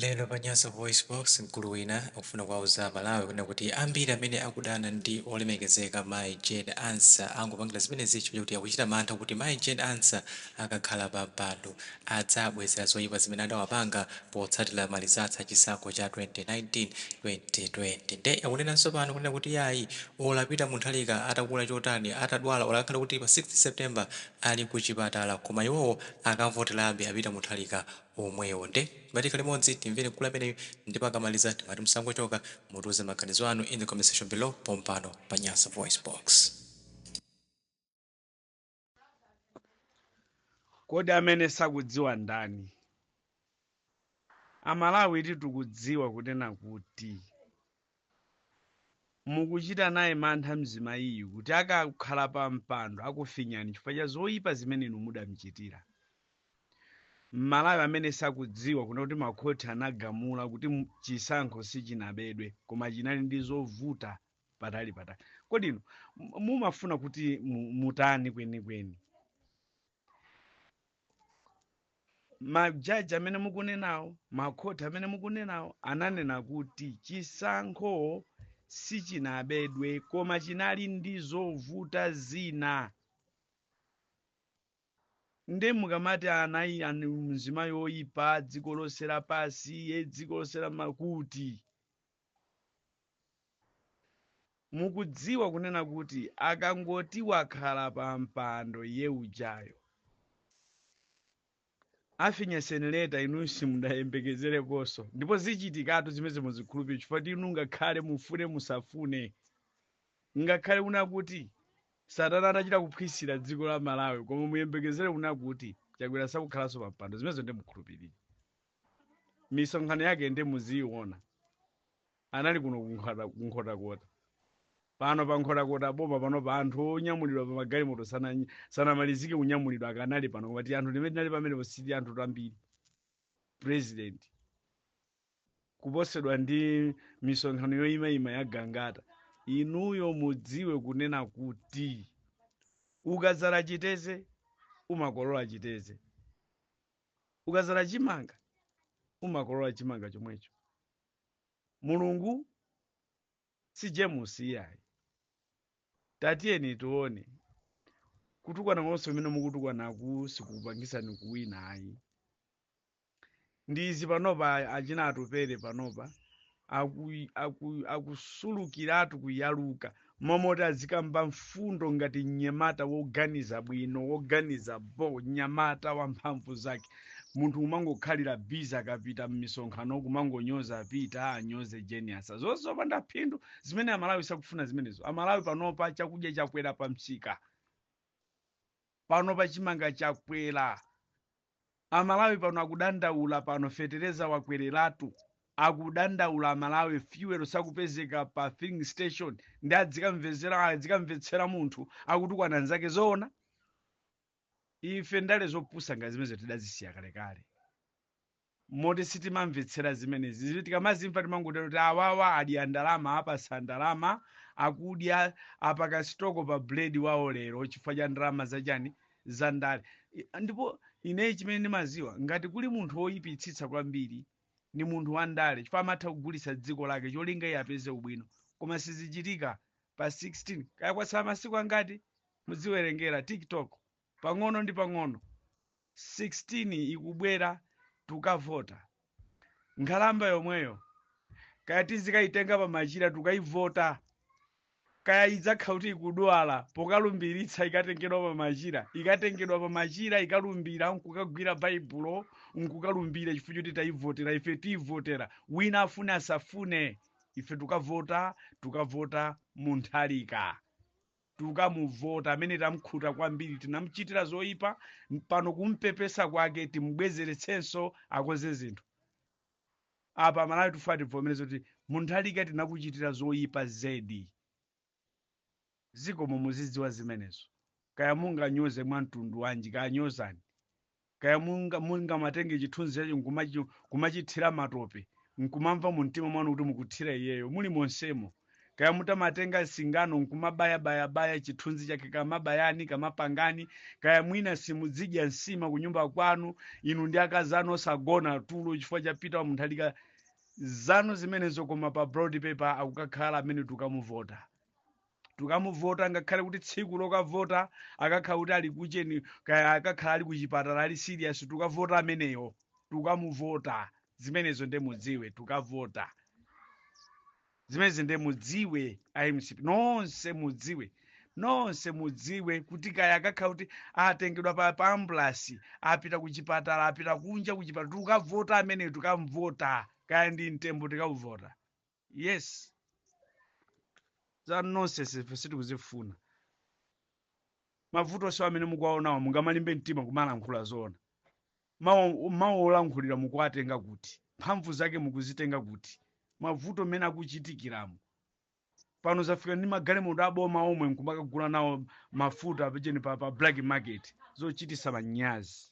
Lero pa Nyasa VoiceBox, mkulu wina akufuna kuwauza Amalawi kunena kuti ambiri amene akudana ndi olemekezeka Mayi Jane Ansah angopangira zimenezi chifukwa chakuti akuchita mantha kuti Mayi Jane Ansah akakhala pa mpando adzabwezera zoyipa zimene adawapanga potsatira ma results a chisankho cha 2019, 2020. Nde akunenanso pano kunena kuti yayi, olo a Peter Mutharika atakula chotani, atadwala, olo akakhale kuti pa 6 September ali kuchipatala, koma iwowo akavoterabe a Peter Mutharika omwewo. Nde timati tikhale limodzi timvere mkulu ameneyu ndipo akamaliza timati musangochoka, mutiuze maganizo anu in the comment section below pompano pa Nyasa VoiceBox. Kodi amene sakudziwa ndani? Amalawi tikudziwa kunena kuti mukuchita naye mantha mzimayiyu kuti akakhala pa mpando akufinyani chifukwa cha zoyipa zimene inu mudamchitira. Mmalawi amene sakudziwa kunena kuti makhoti anagamula kuti chisankho sichinabedwe koma chinali ndi zovuta patali patali. Kodi inu mumafuna kuti mutani kwenikweni? Majaji amene mukunenawo, makhoti amene mukunenawo ananena kuti chisankho sichinabedwe koma chinali ndi zovuta zina. Nde mukamati anayi ani mzimayi oyipa dziko lonse lapasi, ye dziko lonse la makuti, mukudziwa kunena kuti akangoti wakhala pa mpando iye ujayo afinya seneleta, inu simudayembekezerekonso, ndipo zichitikatu zimene muzikhulupirira, chifukwa kuti inu ngakhale mufune musafune, ngakhale kuna kuti Satana atachita kuphwisira dziko la Malawi, koma muyembekezere kuna kuti Chakwera sakukhalanso pa mpando. Zimenezo ndi mukhulupirire. Misonkhano yake ndi muziyiona, anali kuno kunkhotakota pano, pa Nkhotakota boma pano, pa anthu onyamulidwa pa magalimoto sanamalizike kunyamulidwa, akanali pano. Koma ti anthu timene tinali pamenepo siti anthu tambiri. President kuposedwa ndi misonkhano yoyimayima ya Gangata. Inuyo mudziwe kunena kuti ukazala chiteze umakolola chiteze, ukazala chimanga umakolola chimanga chomwecho. Mulungu si James iyayi. Tatiyeni tione, kutukwana konse kumene mukutukwanaku sikukupangisani kuwina ayi. Ndi izi panopa achina Atupele panopa akusulukiratu kuyaluka, momoti azikamba mfundo ngati mnyamata woganiza bwino, woganiza bo, mnyamata wa mphamvu zake. Munthu umangokhalira busy akapita m'misonkhano kumangonyoza Peter, anyoze Genius, zonse zopanda phindu zimene Amalawi sakufuna zimenezo. Amalawi panopa chakudya chakwera pa msika panopa, chimanga chakwera. Amalawi pano akudandaula, pano fetereza wakwereratu, akudandaula Amalawi. Fuel sakupezeka pa filling station. Ndi adzikamvetsera munthu akutukwana nzake? Zoona? Ife ndale zopusa ngati zimenezo tidazisiya kalekale, moti sitimamvetsera zimenezi. Zili tikamazimva timangotero kuti awawa adya ndalama, apasa ndalama, akudya, apaka stoko pa buledi wawo lero chifukwa cha ndalama zachani, za ndale. Ndipo ineyi chimene ndimaziwa, ngati kuli munthu woyipitsitsa kwambiri ni munthu wa ndale, chifukwa amatha kugulitsa dziko lake cholinga iye apeze ubwino. Koma sizichitika. Pa 16, kaya kwatsala masiku angati, mudziwerengera TikTok pang'ono ndi pang'ono. 16 ikubwera, tukavota nkhalamba yomweyo. Kaya tizikayitenga pa machira tukayivota, kaya idzakhala kuti ikudwala, pokalumbiritsa ikatengedwa pa machira, ikatengedwa pa machira, ikalumbira nkukagwira Baibulo nkukalumbira, chifukwa choti tayivotera. Ife tiyivotera, wina afune asafune, ife tukavota, tukavota Mutharika, tukamuvota amene tamkhuta kwambiri, tinamuchitira zoyipa. Pano kumpepesa kwake timubwezeretsenso, akonze zinthu apa. Malawi tifuna tivomereze kuti Mutharika tinakuchitira zoyipa zedi. Zikomo, muzidziwa zimenezo. Kaya munganyoze mwa mtundu wanji, kaya nyozani, kaya mungamatenge chithunzi chacho kumachithira matope, nkumamva mu mtima mwanu kuti mukuthira iyeyo, muli monsemo. Kaya mutamatenga singano nkumabayabayabaya chithunzi chake, kamabayani, kamapangani. Kaya mwina simudzidya nsima kunyumba kwanu, inu ndi akazi anu, osagona tulo chifukwa cha Peter wa Mutharika. Zanu zimenezo, koma pa ballot paper akukakhala amene tukamuvota, tukamuvota. Ngakhale kuti tsiku lokavota akakhala kuti ali kucheni, kaya akakhala ali kuchipatala, ali serious, tukavota ameneyo, tukamuvota. Zimenezo nde mudziwe, tukavota zimenezi. Nde mudziwe iMCP nonse, mudziwe nonse, mudziwe kuti kaya akakhala kuti atengedwa pa ambulance, apita kuchipatala, apita kunja kuchipatala, tukavota ameneyo, tukamvota. Kaya ndi mtembo, tikauvota. Yes, za nonsense ife sitikuzifuna. Mavuto onse amene mukuwaonawo, mungamalimbe mtima kumalankhula zoona? Mawu olankhulira mukuwatenga kuti? Mphamvu zake mukuzitenga kuti? Mavuto mmene akuchitikiramo pano, zafika ndi magalimoto aboma omwe nkumakagula nawo mafuta pacheni pa black market. Zochitisa manyazi.